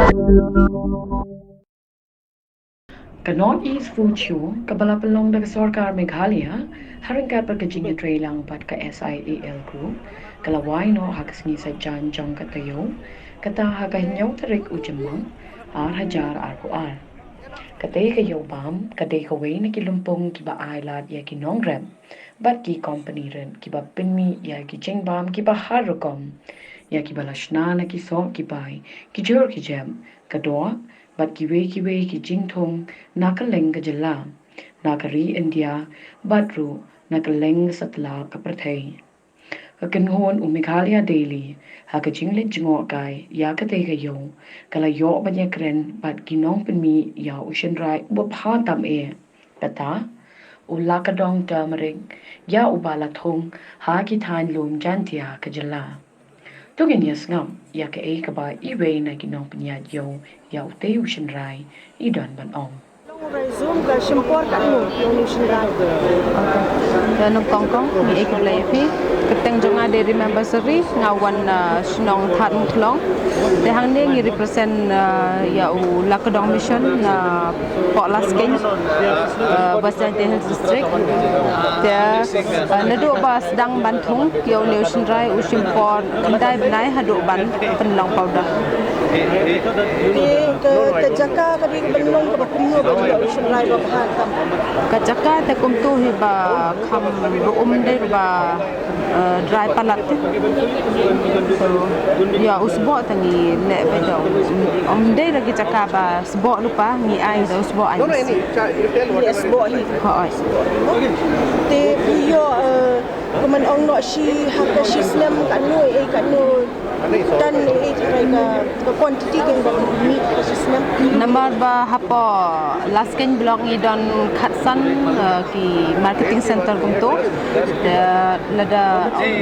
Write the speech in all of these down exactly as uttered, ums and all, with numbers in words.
Ka North East Food Show, kaba la pynlong da ka sorkar Meghalaya ha ryngkat bad ka jingïatreilang bad ka S I A L Group, ka la wai noh ha ka sngi Saitjaiñ jong ka taïew, kata ha ka hynñiew tarik u Jymmang, ar hajar arphew ar. Katei ka ïew bam ka dei kawei na ki lympung kiba ailad ïa ki nongrep bad ki kompani rit kiba pynmih ïa ki jingbam kiba har rukom, ïa kiba la shna na ki soh ki bai, ki jhur ki jep, ka doh, bad kiwei kiwei ki jingthung na kylleng ka jylla, na ka ri India, bad ruh na kylleng ka satla ka pyrthei. Ka kynhun u Meghalaya Daily, ha ka jingleit jngohkai ïa katei ka ïew, ka la ïoh ban ïakren bad ki nongpynmih ïa u shynrai uba bha tam eh, kata u Lakadong Turmeric, ïa uba la thung ha ki thaiñ lum Jaintia ka jylla. To ngin ïa sngap ïa kaei kaba iwei na ki nongpynïaid ïew ïa utei u shynrai i don ban ong. Raizoom ka shim por katno ïa une u shynrai? Te nyngkong kong ngi ai khublei ïa phi. Kyrteng jong nga Deiry Member Seri, nga wan na shnong Thadmuthlong. Te hangne ngi represent, uh, ïa u Lakadong Mission na Pok Laskeiñ, uh, West Jaintia Hills District. Te, uh, naduh ba sdang ban thung ïa une u shynrai u shim por khyndai bnai haduh ban pynlong powder. Te ka, ka jaka ka dei ka ban long kaba kumno ban ïoh u shynrai ba bha tam? Ka jaka te kumto hi ba kham ruh um dei ba, eh, dry palat te. So, ïa u sboh te ngi leh beit da u, um dei da ki jaka ba sboh lypa, ngi ai da u sboh ai. Ngi leh sboh hi. Hooid. Te phi ïoh, eh, kumno ong noh shi ha ka shi snem katno, eh, katno tan, eh, ka, ka quantity kan ba meet ka shi snem. Namar ba hapoh Laskeiñ block ngi don khatsan, eh, ki marketing center kumto. Te lada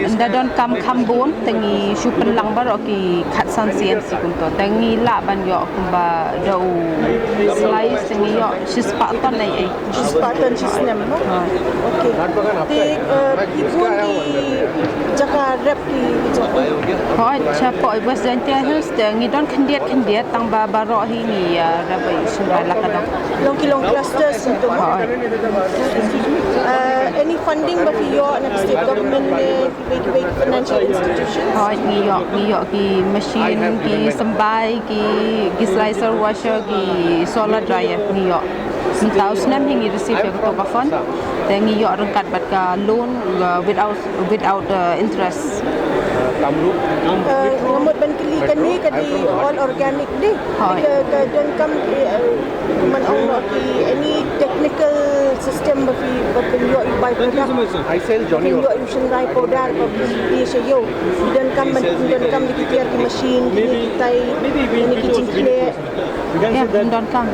ynda donkam kham bun te ngi shu pynlang baroh ki khatsan C N C kumto. Te ngi lah ban ïoh kumba da u slice te ngi ïoh shispah ton ai ai. Shispah ton shi snem, no? Ha. Okay. Te, eh, ki bun ki jaka rep ki jaka. Hooid, shapoh West Jaintia Hills te ngi don khyndiat khyndiat tang ba baroh hi ngi, eh, rep ïa u shynrai Lakadong. Long ki long clusters kumto, no? Hooid. Eh, any funding ba phi ïoh na ka state government ne? Kiwei kiwei ki financial institution? Hooid, ngi ïoh, ngi ïoh ki machine, ki symbai, ki, ki slicer washer, ki solar dryer, ngi ïoh. Mynta u snem hi ngi receive ïa kato ka fund. Te ngi ïoh ryngkat bad ka loan, uh, without, without, uh, interest. Uh, nga mut ban kylli kane ka dei all organic dei? Hooid. Ka, ka donkam, eh, kumno ong noh ki, any technical system ba phi, ba phin ïoh ïa u by-product? Ba phin ïoh ïa u shynrai powder, ba phin ïoh sha ïew. Donkam ban, donkam da ki tiar ki machine, kine ki tai, kine ki jingkhleh. Ïa, donkam.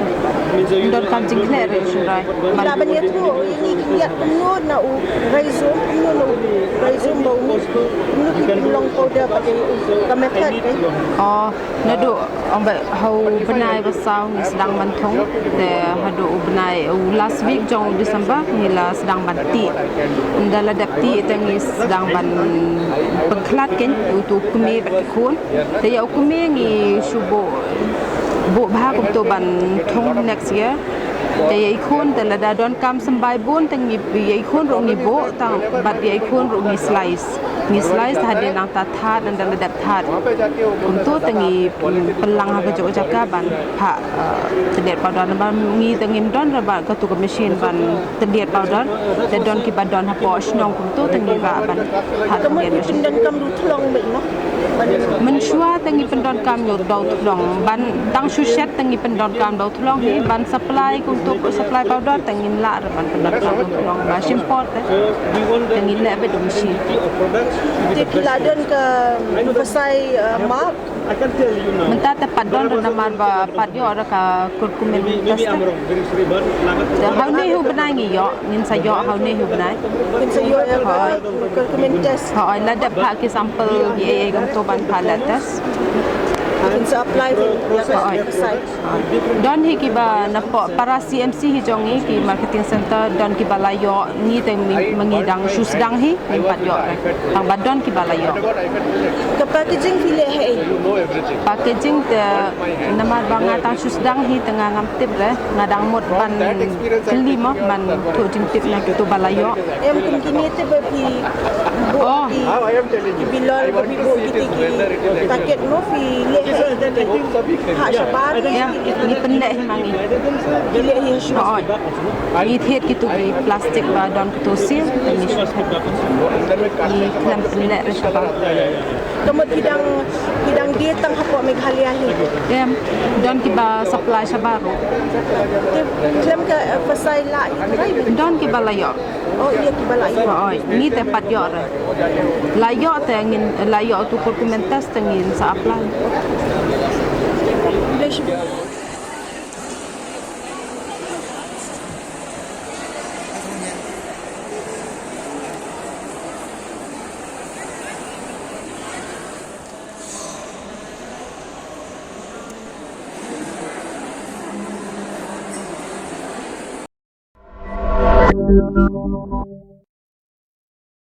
Donkam jingkhleh ruh u shynrai. Lah ban ïathuh ïa ngi ki ïa kumno na u rhizome, kumno na u rhizome ba u, kumno ki pynlong powder ba dei u, ka method, eh? Oh. Naduh, ong ba ha u bnai ba saw ngi sdang ban thung, te haduh u bnai, u last week jong u December ngi la sdang ban tih. Ynda la dep tih te ngi sdang ban pynkhlad keiñ, uto u kmie bad ki khun. Te ïa u kmie ngi shu buh, buh bha kumto ban thung next year. Te ïa i khun te lada donkam symbai bun te ngi, ïa i khun ruh ngi buh, tang bad ïa i khun ruh ngi slice. Ngi slice hadien nangta thad, ynda la dep thad. Kumto te ngi, mm, pynlang ha kajuh ka jaka ban phah, eh, tylliat powder, namar ngi te ngim don re ba kato ka machine ban tylliat powder. Te don kiba don hapoh shnong kumto te ngi rah ban phah tylliat. Ka mut ngi pyndonkam da u thlong beit mo? Mynshuwa te ngi pyndonkam da u thlong, ban tang shu shet te ngi pyndonkam da u thlong hi, ban supply kumto, supply powder te ngim lah re ban pyndonkam da u thlong ba shim por te. Te ngi leh beit da u machine. Te phi la don ka, um, FSSAI, uh, mark? Mynta te pat don re namar ba pat ïoh re ka curcumin test. Te ha une hi u bnai ngi ïoh, ngin sa ïoh ha une hi u bnai. Ngin sa ïoh ïa ka curcumin test. Hooid, la dep phah ki sample kiei kiei kumto ban phah lab test. Ngin Sa apply for, sa apply. Don hi kiba napoh para C M C hi jong ngi, ki marketing center, don kiba la ïoh, ngi te ma ngi dang shu sdang hi, ngim pat ïoh re. Tang ba don kiba la ïoh. Ka packaging phi leh haei? Packaging te namar ba nga tang shu sdang hi te nga ngam tip re, nga dang mut ban kylli mo, ban thoh jingtip na kito ba la ïoh. Em, kum kine te ba phi buh, oh, ki bilor ba phi buh kiti ki packet mo, phi leh haei? Ha shabar? Em, ngi pynleh hi ma ngi. Phi leh hi ha shabar? Hooid. Ngi thied kito ki plastic ba don kito seal, ngi shu thied. Ngi khlem pynleh re shabar. Ka mut ki dang, ki dang die tang hapoh Meghalaya hi? Em, don kiba supply shabar ruh. Te khlem ka, eh, FSSAI la ïa ki? Don kiba la ïoh. Oh, ïa kiba la ïoh. Hooid, ngi te pat ïoh re. La ïoh te ngin, la ïoh tu kur kumne test te ngin sa apply.